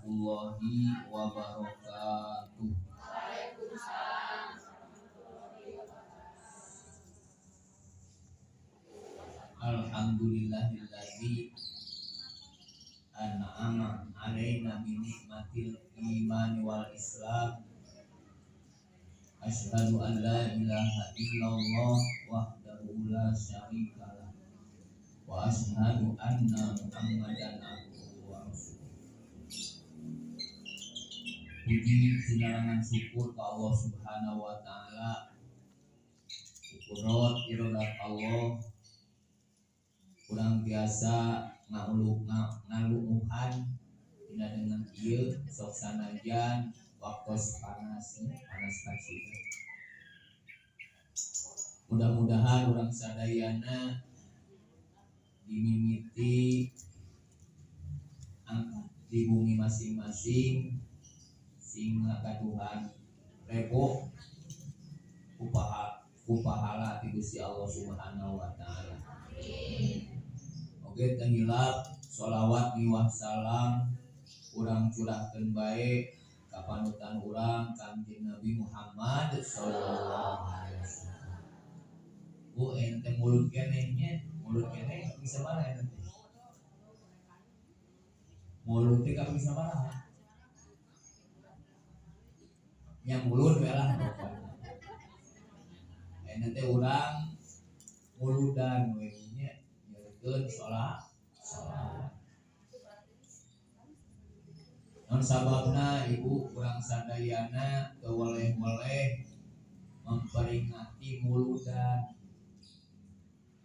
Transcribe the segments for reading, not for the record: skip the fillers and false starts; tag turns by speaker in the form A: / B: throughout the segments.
A: Warahmatullahi wabarakatuh.
B: Waalaikumsalam.
A: Alhamdulillahilladzi an'ama alaina bi nikmatil iman wal islam. Asyhadu an la ilaha illallah wahdahu la syarikalah wa asyhadu anna Muhammadan abduhu wa rasuluh. Puji sinarangan syukur ka Allah Subhanahu wa taala. Syukurot irodat Allah kurang biasa ngaluuhan dina dengan ieu sok sanajan waktu panas panas kasih. Mudah-mudahan urang sadayana dimimiti angkat di bumi masing-masing sing ngagaduhan rebo kupahala ti Gusti Allah Subhanahu wa taala. Oke, teu hilap sholawat miwah salam urang curahkeun bae ka panutan urang Kangjeng Nabi Muhammad sallallahu alaihi wasallam. Bu, ente mulut keneh nya, mulut keneh bisa mana ente? Mulut teh ka bisa mana? Nya mulut we lah pokona. Ente teh urang muludan we nya nyeurkeun sholawat. Non sababna ibu urang sadayana teu weleh-weleh memperingati muludan.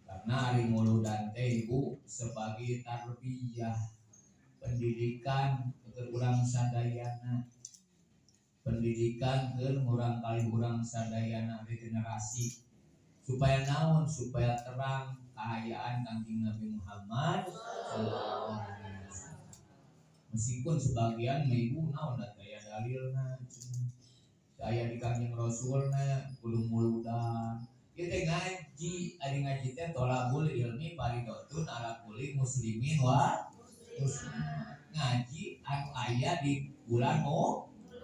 A: Karena hari muludan teh ibu sebagai tarbiyah pendidikan keur urang sadayana. Pendidikan keur urang kali urang sadayana regenerasi supaya naon, supaya terang kaayaan Kangjeng Nabi Muhammad sallallahu alaihi wasallam. Meskipun sebagian mah ibu naon da aya dalilna cenah. Aya di Kangjeng Rasulna kudu muludan. Ieu teh ngaji, ari ngaji teh tolabul ilmi faridotun ala kulli muslimin wa muslimat. Ngaji anu aya di bulan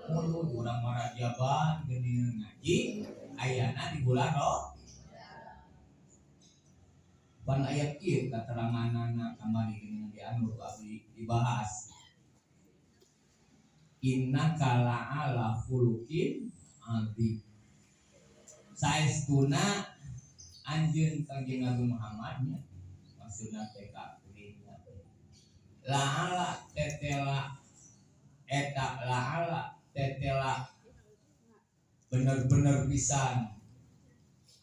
A: mulud urang marajaban geuning ngaji ayana di bulan Pan aya kieu kateranganana kamari geuning di anu abdi dibahas. Innaka la'ala khuluqin adzim. Saestuna anjeun Kangjeng Nabi Muhammad nya maksudna teh ka kuringna teh. La'ala tetela eta la'ala tetela bener-bener pisan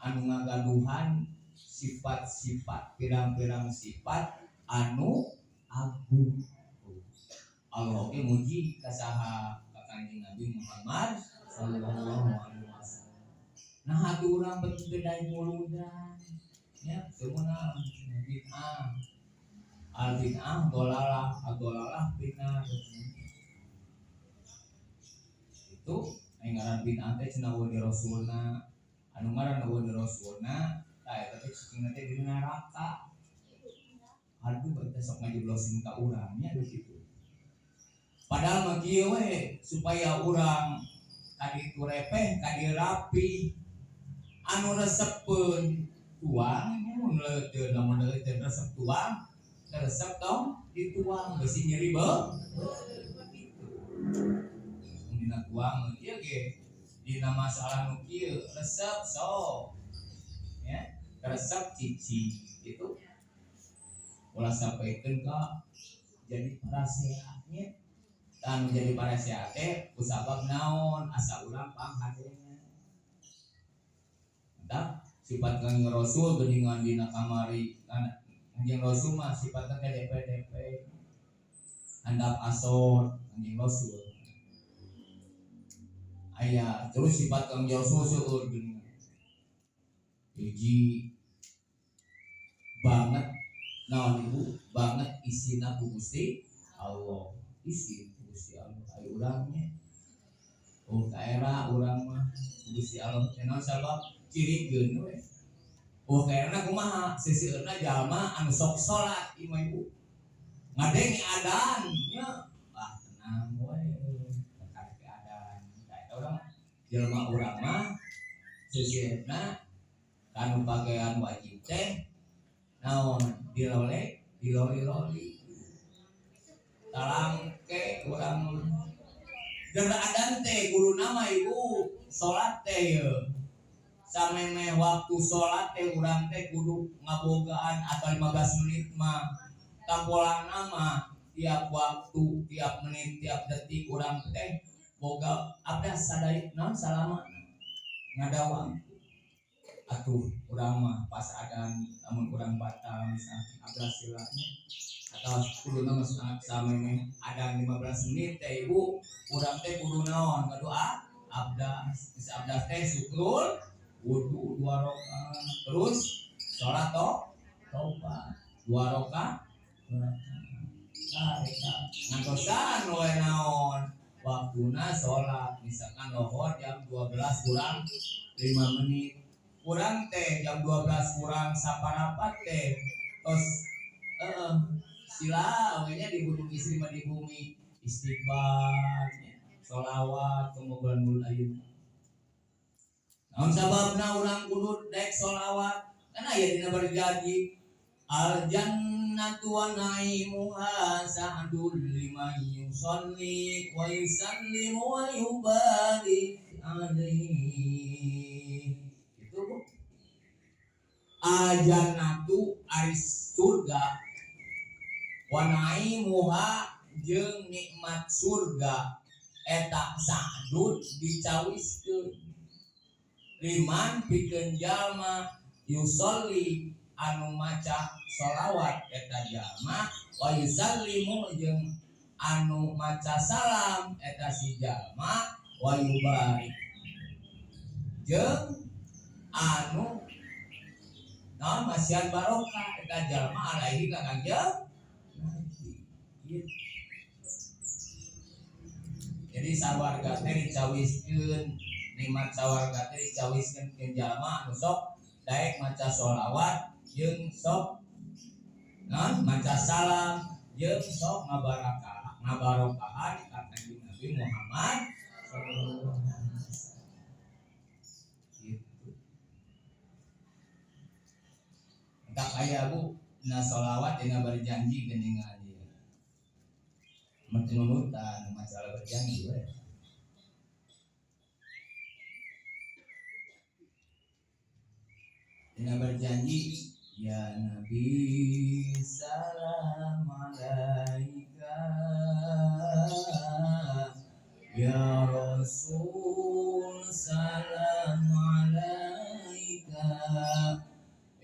A: anu ngagaduhan sifat-sifat pirang-pirang sifat anu agung. Allah ge muji ka saha ka Kangjeng Nabi Muhammad sallallahu alaihi wasallam. Nah hati urang beda muludan ya teu meunang bid'ah. Al bid'ah dolalah, ad-dolalah bid'ah. Itu aya ngaran bid'ah teh cenah eueuh di rasulna. Anu ngaran eueuh di rasulna tah eta teh cicingna teh di neraka. Aduh eta sok ngajeblosin ka urang nya kitu. Padahal mah kieu we supaya urang kaditu repeh kadieu rapi. Anu resepeun tuang mun leuteun lamun leuteun resep tuang resep tong dituang besi nyeri beuh. Mun dina tuang ieu ge dina masalah nu kieu resep sok ya resep cici gitu. Ulah sampaikeun ka jadi paraseatnya. Dan menjadi paraseat teh kusabab naon asa urang panghadena. Tah sifat Kangjeng Rasul geuningan dina kamari Kangjeng Rasul mah sifatna teh DP-DP handap asor Kangjeng Rasul. Aya terus sifat Kangjeng Rasul seueur geuningan. Hiji banget naon ibu banget isina ku Gusti Allah. Isin ku Gusti Allah aya urangnya. Oh kaera urang mah ku Gusti Allah teh naon sabab cirigeun we. Oh kaerana kumaha seseueurna jalma anu sok salat ieu mah ibu. Ngadenge adan nya ah tenang Jelema urang mah seusieuna kanu pakaian wajib teh naon dilole diloli-loli talangke urang geura adan teh guru nama ibu salat teh ye samemeh waktu salat teh urang teh kudu ngabogaan atau 15 menit mah tampolang nama tiap waktu tiap menit tiap detik urang teh boga abdas sadaya naon salama ngadawang atuh urang mah pas adan lamun urang batal misalnya abdas silanya atau kuduna mah samemeh adan 15 menit teh ibu urang teh kudu naon ngadoa abdas bisa abdas teh syukrul wudu 2 rakaat terus salat tobat 2 rakaat eta ngantosan we naon waktuna salat misalkan lohor jam 12 kurang 5 menit kurang teh jam 12 kurang saparapat teh tos sila we nya dibutuh istri mah di bumi istighfar sholawat kemogolan mulut ayeuna naon sababna urang kudu daek sholawat kan aya dina berjanji al jannatu wa naimuha sa'dul liman yusalli wa yusallimu wa yubarik alaihi. Itu Bu. Al jannatu ari surga wa naimuha jeung nikmat surga eta sa'dun dicawiskeun liman pikeun jalma yusolli anu maca sholawat eta jalma wa yusallimu jeung anu maca salam eta si jalma wa yubarik jeung anu naon masihan barokah eta jalma alaihi ka Kangjeng Nabi. Gitu. Jadi sawarga teh dicawiskeun nikmat sawarga teh dicawiskeun ke jalma anu sok daek maca sholawat jeung sok naon maca salam jeung sok ngabarokahan ka Kanjeng Nabi Muhammad sallallahu alaihi wasallam. Gitu. Entak aya Bu na sholawat dina berjanji geuningan ieu. Mun nunutan masalah berjanji we. Dina berjanji ya Nabi salam alaika ya Rasul salam alaika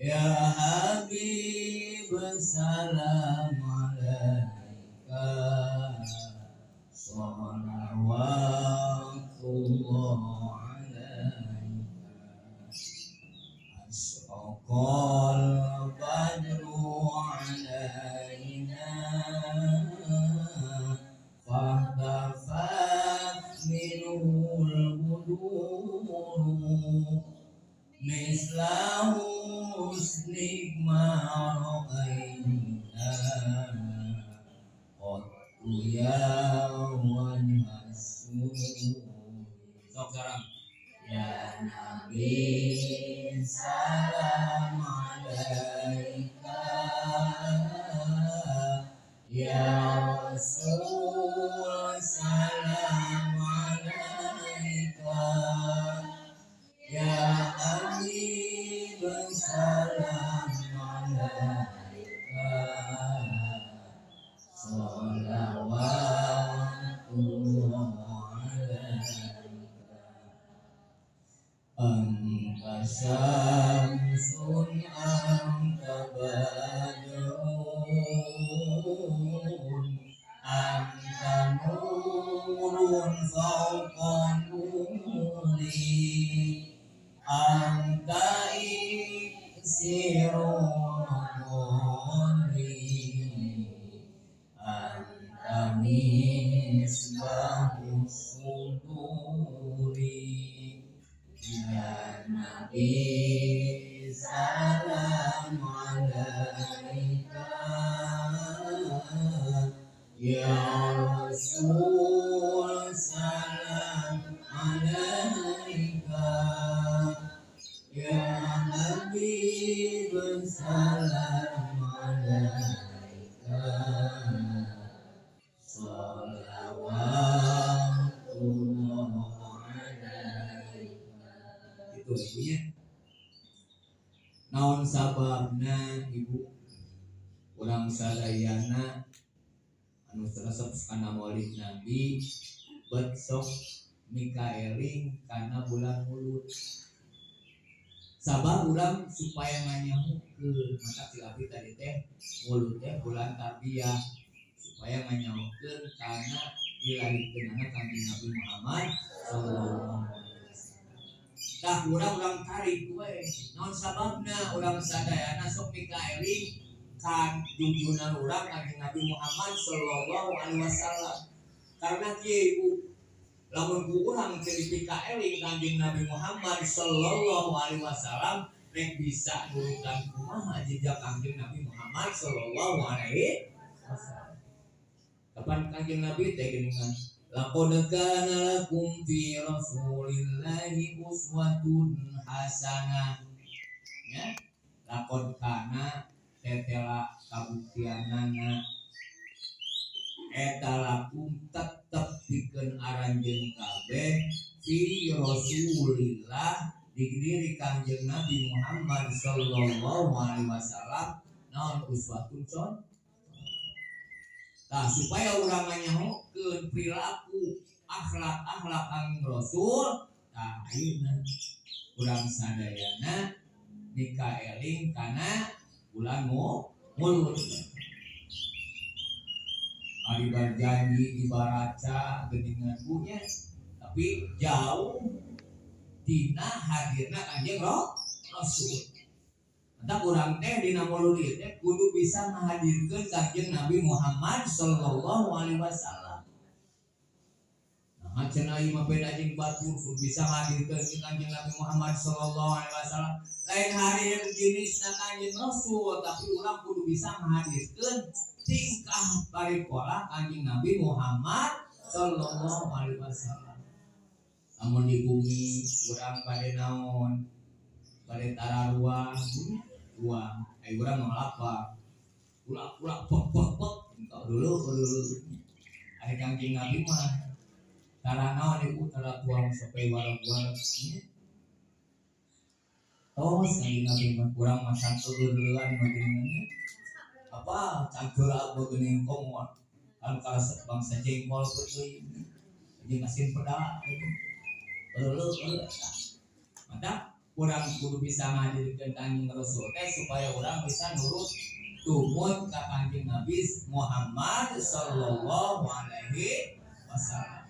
A: ya Habib salam alaika shalawatullah alaika asraqal badru alaina fahtafat minhul buduru mislahu husnik ma ra'ayna qattu ya wajhasu. Sok sarang ya Nabi salam alaika ya Rasul salam alaika ya Habib salam alaika sholawatullah alaika anta syamsun anta badrun anta nurun fawqa nuri anta iksirun anta misbahus suduri ya Nabi salam alaika ya Rasul salam alaika Ibu nya. Naon sababna, Ibu, urang sadayana anu resep kana Maulid Nabi bet sok mikaeling kana bulan Mulud? Sabab urang supaya nganyahukeun, maka si abdi tadi teh Mulud teh bulan tarbiyah, supaya nganyahukeun kana dilahirkeunana Kanjeng Nabi Muhammad sallallahu alaihi wasallam. Tah, urang tarik we, naon sababna urang sadayana sok mikaeling kan junjunan urang Kanjeng Nabi Muhammad sallallahu alaihi wasallam? Karena kieu, Ibu, lamun ku urang teu dipikaeling Kanjeng Nabi Muhammad sallallahu alaihi wasallam, rek bisa nurutan kumaha jejak Kanjeng Nabi Muhammad sallallahu alaihi wasallam? Kapan Kanjeng Nabi teh geuningan, laqad kana lakum fi rasulillahi uswatun hasanah, ya. Laqad kana tetela kabuktianana eta, lakum tetep pikeun aranjeun kabeh, fi rasulillah di diri Kanjeng Nabi Muhammad sallallahu alaihi wasallam, naon, uswatun con. Tah, supaya urang nganyahokeun perilaku akhlak-akhlak Kanjeng Rasul, tah ayeuna urang sadayana mikaeling kana bulan Mulud. Ari berjanji dibaraca geuningan bunya, tapi jauh tina hadirna Kanjeng Rasul. Maka urang teh dina Mulud ieu teh kudu bisa menghadirkeun Kanjeng Nabi Muhammad sallallahu alaihi wasallam. Nah, cenah ieu mah beda jeung batur, kudu bisa menghadirkeun Kanjeng Nabi Muhammad sallallahu alaihi wasallam. Lain hadir jenisna Kanjeng Rasul, tapi urang kudu bisa menghadirkeun tingkah paripola Kanjeng Nabi Muhammad sallallahu alaihi wasallam. Lamun di bumi urang bade naon? Bade tararuang, ruang. Ayo urang ngalapa. Ulak-ulak pek pek pek. Engkau dulu dulu. Ari Kanjeng Nabi mah tara naon, Ibu, tara tuang sampai wareg-wareg. Oh, Kanjeng Nabi mah kurang masak eueuan mah geuningan. Apa cangkeula apa geuning komon. Kan karesep bangsa jengkol peuteui. Jeung asin peda gitu. Euleuh eueuh eta. Maka urang kudu bisa ngadirkeun Kanjeng Rasul teh supaya urang bisa nurut tumut ka Kanjeng Nabi Muhammad sallallahu alaihi wasallam.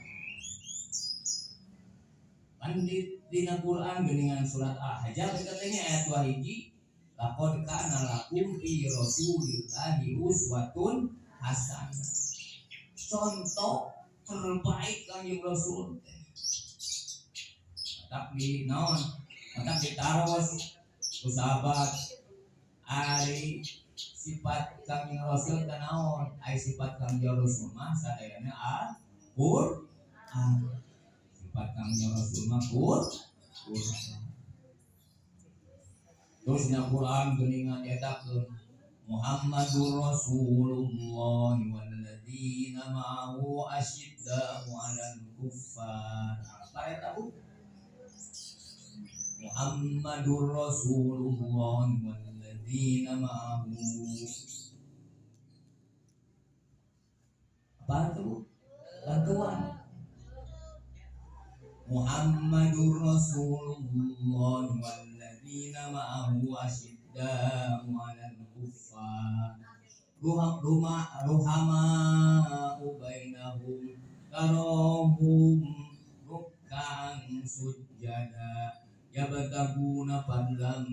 A: Kan di dina Quran geuningan surat Al-Ahzab katanya ayat 2 hiji, laqad kana lakum fi rasulillahi uswatun hasanah. Contoh terbaik Kanjeng Rasul teh. Matak di naon? Matak ditaros ku sahabat, ari sifat Kanjeng Rasul teh naon? Ari sifat Kanjeng Rasul mah sadayana Al-Qur'an. Sifat Kanjeng Rasul mah Qur'an. Terus dina Quran geuningan dietakeun, Muhammadur Rasulullah walladzina ma'ahu asyidda'u 'alal kuffar. Apa eta, Bu? Muhammadur Rasulullah walladzina ma'ahu. Apa itu, Bu? Bantuan. Muhammadur Rasulullah walladzina ma'ahu asyidda'u 'alal kuffar. Ruhama'u bainahum tarahum ruk'an sujjada yabtaguna fadlan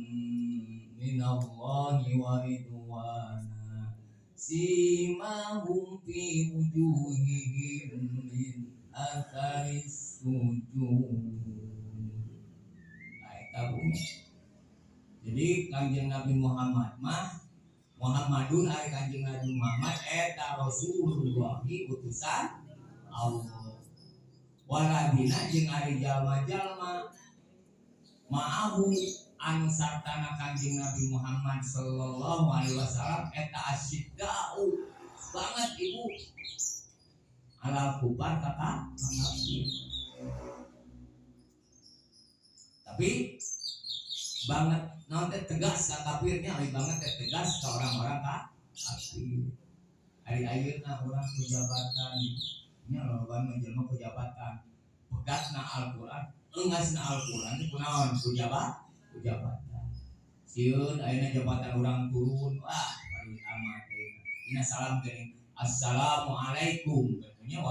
A: minallahi wa ridwana simahum fi wujuhihim min atharis sujud. Nah, eta, Bu. Jadi Kanjeng Nabi Muhammad mah, Muhammadun ari Kanjeng Nabi Muhammad eta Rasulullah, utusan Allah. Waladina jeung ari jalma-jalma ma'ahu anu sartana Kanjeng Nabi Muhammad sallallahu alaihi wasallam eta asyidda'u banget, Ibu, alal kufar kata kafir. Tapi Banget naon teh, tegas ka kafirnya, ari banget teh tegas ka orang-orang kafir. Ari ayeuna urang ku jabatan nya, loba mah jelema ku jabatan pegatna Al-Qur'an, engasna Al-Qur'an teh kunaon? Ku jabatan. Sieun ayeuna jabatan urang turun, wah, baru amat ayeuna. Dina salam geuning, "Assalamualaikum," katanya.